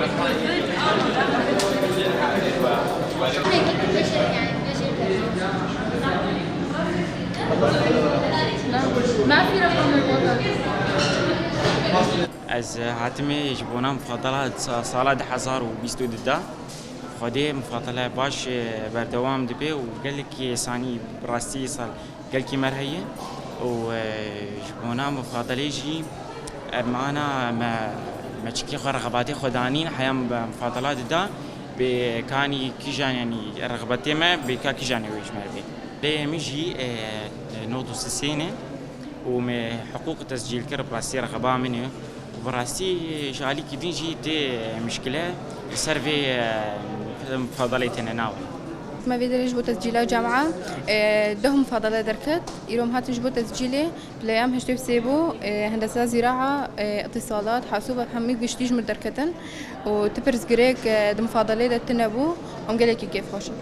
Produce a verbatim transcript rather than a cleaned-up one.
ما في رقم الوطن. Ez hatimê ji bona mufadala sa-, sala du hezar û bîst û du de. Xwedê mufadala baş, e, berdewam dibe û gelekî sanî bi rastî sal gelkî me re heye û, e, ji bona mufadalê jî, e, mana me, me çikî xwe rexbatê xwe danîn, heya me mufadala dida, bê kanî kîjan, yanî rexbatê me bê ka kîjanê wê ji me re bê. Lê min jî, e, nod û sisê ne û me hiqûq tescîl kir, bi rastî rexba min e. Bi rastî ji alîkî din jî tê mişkile li ser vê, e, mufadalê têne navê. Me vê derê ji bo tescîla camia, e, deh mufadale derket. Îro em hatin ji bo tescîlê, playam heştê û sê bû, e, hendesa zîraa, e, îtîsalat, hasûb, hemî giştî ji mir derketin û ti pirsgirêk, e, di mufadalê de tune bû. Em gelekî kêfxweş in.